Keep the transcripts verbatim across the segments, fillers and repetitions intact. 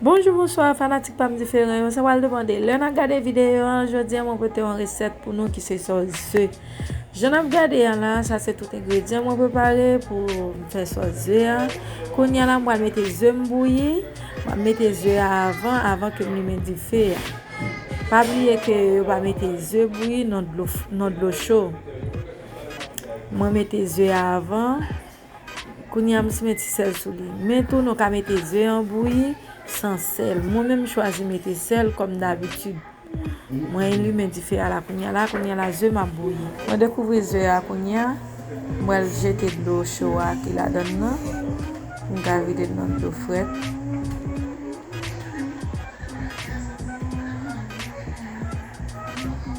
Bonjou, bonswa, fanatik pa m diferan yo. Sa pral depande lè n ap gade videyo an. Jodi a, mwen pote yon resèt pou nou ki se sòs ze. Jan n ap gade a la, sa se tout engredyan mwen prepare pou m fè sòs ze a. Kounye a la, m pral mete ze m bouyi. M ap mete ze a avan, avan ke m limen dife a. Pa bliye ke yo pa mete ze bouyi nan dlo f-, nan dlo cho. Mwen mete ze a avan. Kounye a, m si mete sèl sou li. Men tou, nou ka mete ze an bouyi san sèl. Mwen menm, m chwazi mete sèl kòm dabitid. Mwen limen dife a la kounye a la, kounye a la, ze m ap bouyi. Mwen dekouvri ze a kounye a. M pral jete dlo cho a ki ladann nan. M ka vide l nan dlo frèt.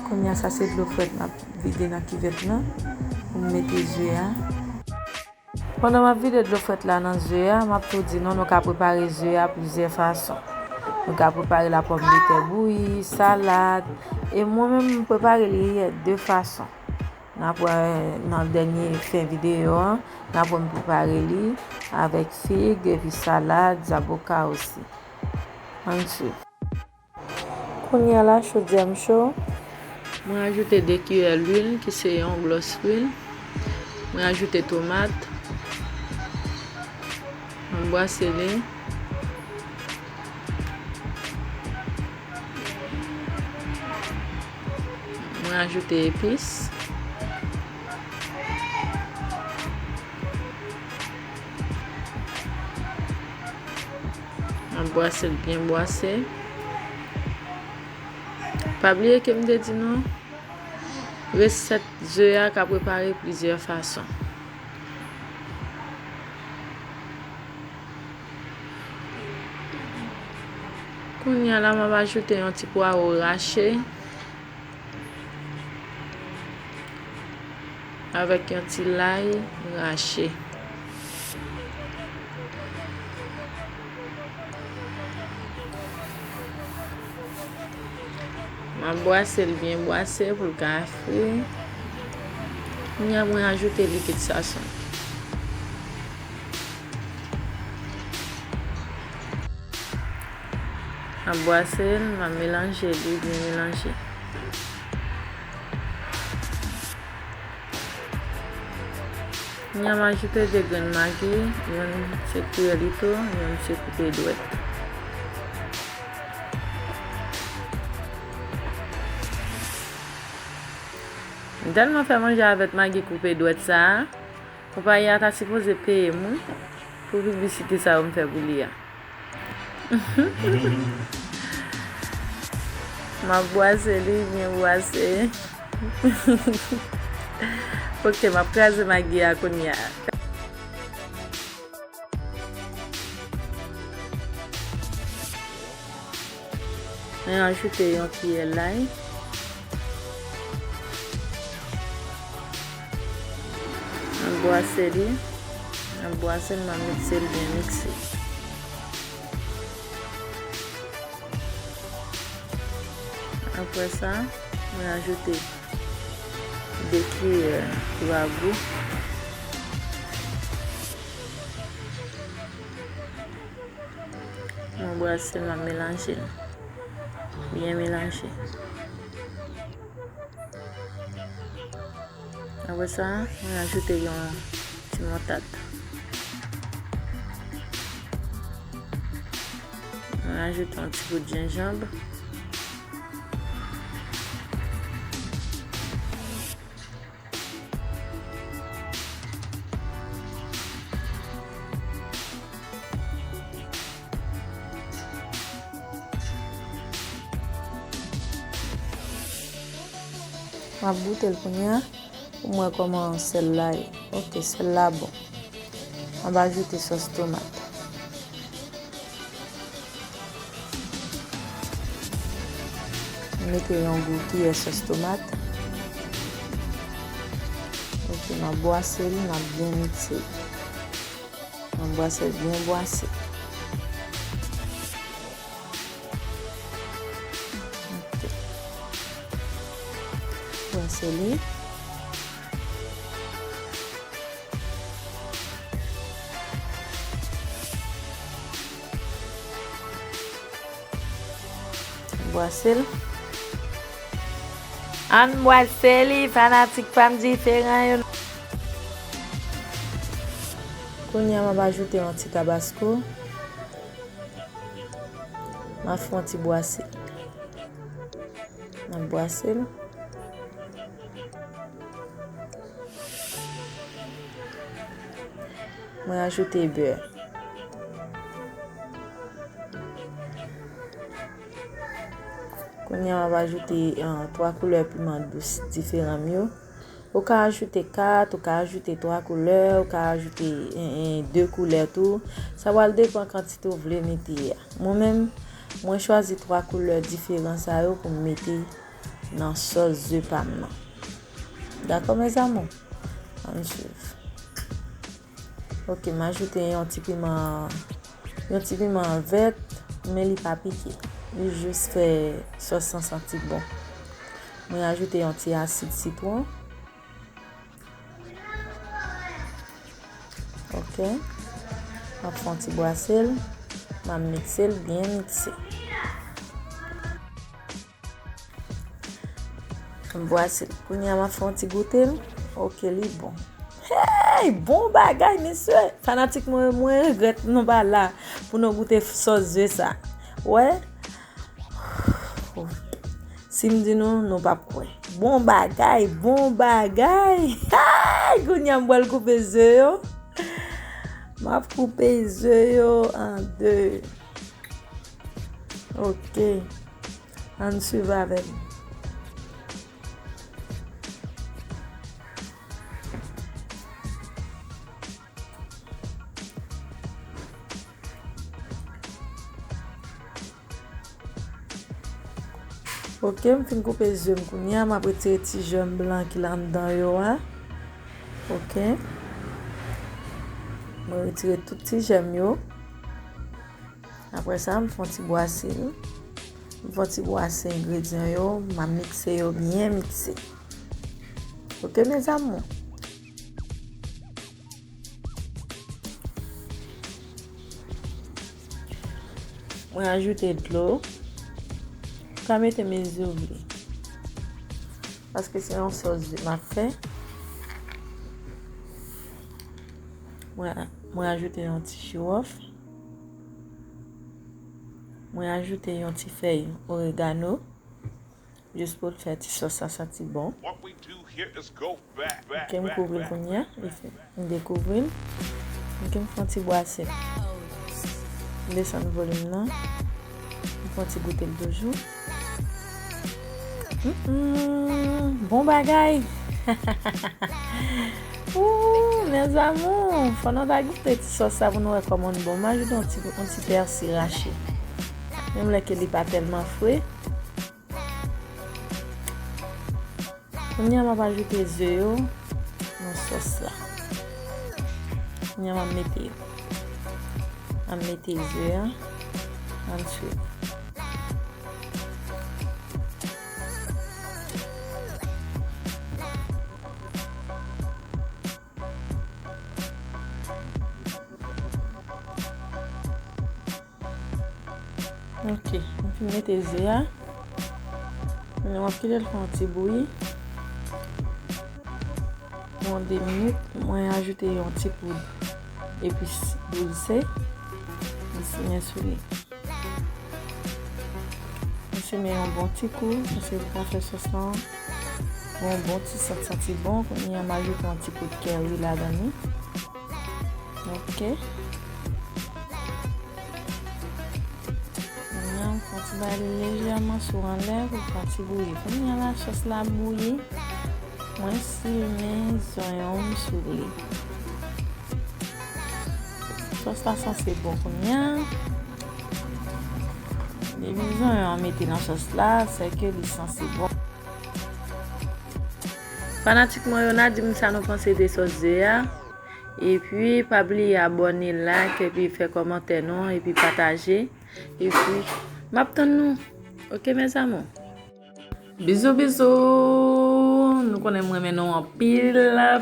Kounye a, sa se dlo frèt m ap vide nan kivèt lan pou m mete ze a. Pandan m ap vide dlo frèt la nan ze a, m ap tou di nou, nou ka prepare ze a plizyè fason. Nou ka prepare l ak pòmdetè bouyi, salad, e mwen menm, m prepare li de fason. N ap wè nan dènye fen videyo an, n ap wè m prepare li avèk fig, epi salad, zaboka osi. Ann swiv. Kounye a la, chodyè m cho. Mwen ajoute de kiyè lwil, ki se yon glòs lwil. Mwen ajoute tomat. Mwen bwase li. Mwen ajoute epis. Mwen bwase l byen bwase. Pa bliye ke m te di nou, resèt ze a ka prepare plizyè fason. Kounye a la, m ap ajoute yon ti pwawo rache avèk yon ti lay rache. M ap bwase l byen bwase pou l ka fri. Kounye a, mwen ajoute likid sason. M ap bwase l, m ap melanje li, byen melanje. Kounye a, m ajoute de grenn magi, yonn se kiyè li tou, yonn se koupe dwèt. M tèlman fè manje avèk magi koupe dwèt sa a, konpayi a ta sipoze peye m, wi, pou piblisite sa yo m fè pou li a. M ap bwase li, byen bwase. Ok, m ap kraze magi a kounye a. Mwen ajoute yon kiyè lay. Mwen bwase li. Mwen bwase l, mwen mikse l byen mikse. Apre sa, mwen ajoute de kiyè pou ba gou. Mwen bwase l, mwen melanje l. Byen melanje. Apre sa, mwen ajoute yon ti moutad. Mwen ajoute yon ti gout jenjanm. M ap goute l kounye a pou m wè kòman sèl la ye. Ok, sèl la bon. M ap ajoute sòs tomat. M mete yon gwo kiyè sòs tomat. Ok, m ap bwase l, m ap byen mikse l. M ap bwase l byen bwase. Ok. Bwase li. Bwase l. Ann bwase li, fanatik pa m diferan yo. Kounye a, m ap ajoute yon ti tabasko. M ap fè yon ti bwase. M ap bwase l. Mwen ajoute bè. Kounye a, m ap ajoute, ah, twa koulè piman dous diferan m yo. Ou ka ajoute kat, ou ka ajoute twa koulè, ou ka ajoute, en, en, de koulè tou. Sa pral depann kantite ou vle mete a. Mwen menm, mwen chwazi twa koulè diferan sa yo pou m mete nan sòs ze pa m nan. Dakò, mes amours? Ann swiv. Ok, m ajoute yon ti piman, yon ti piman vèt, men li pa pike. Li jis fè sòs lan santi bon. Mwen ajoute yon ti asid sitwon. Ok. M ap fè yon ti bwase l. M ap mikse l, byen mikse. M bwase l. Kounye a, m ap fè yon ti goute l. Ok, li bon. Hey! Bon bagay, mesye! Fanatik mwen, mwen regrèt nou pa la pou nou goute sòs ze sa. Wè? Si m di nou, nou p ap kwè. Bon bagay, bon bagay. Hey! Kounye a m pral koupe ze yo. M ap koupe ze yo an de. Ok. Ann swiv avè m. Ok, m fin koupe ze m kounye a, m ap retire ti jèm blan ki anndan yo a. Ok. Mwen retire tout ti jèm yo. Apre sa, m fè yon ti bwase l. M fè yon ti bwase engredyan yo, m a mikse yo byen mikse. Ok, mes amours? Mwen ajoute dlo. Ou ka mete mezi ou vle. Paske se yon sòs ze m ap fè. Mwen, mwen ajoute yon ti jiwòf. Mwen ajoute yon ti fèy oregano. Jis pou l fè ti sòs la santi bon. Ok, m kouvri l kounye a. M dekouvri l. Ok, m fè yon ti bwase. M desann volim nan. M fè yon ti goute l toujou. Mm, mm, bon bagay. Ooh, mes amours, fò nou ta goute ti sòs sa pou nou wè kòman l bon. M ajoute yon ti, yon ti pèsi rache. Menm lè ke li pa tèlman fre. Kounye a m ap ajoute ze yo nan sòs la. Kounye a m ap mete yo. M ap mete ze a. Ann swiv. Ok, m fin mete ze a. Kounye a m ap kite l fè yon ti bouyi. Yon de minit, mwen ajoute yon ti poud epis douse. M simen sou li. M simen yon bon ti kou, paske li ka fè sòs lan yon bon ti sant santi bon. Kounye a m ajoute yon ti poud kèri ladan li. Ok. Kounye a, m fè yon ti bay li lejèman sou anlè pou l fè yon ti bouyi. Kounye a la, sòs la bouyi. Mwen simen zonyon m sou li. Sòs la sanse bon kounye a. Depi zonyon an mete nan sòs la, se ke li sanse bon. Fanatik mwen yo, n a di m sa nou panse de sòs ze a. Epi, pa bliye abòne, like, epi fè kòmantè nou, epi pataje. Epi, m ap tann nou. Ok, mes amours? Bizou, bizou! Nou konnen m renmen nou anpil.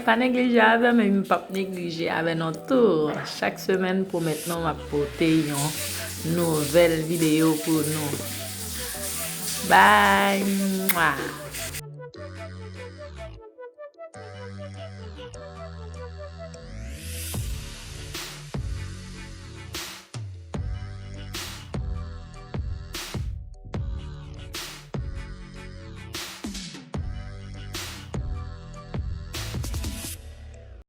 Pa neglije avè m, epi m p ap neglije avè nou tou. Chak semèn, pwomèt nou, m ap pote yon nouvèl videyo pou nou. Bye. Mwah.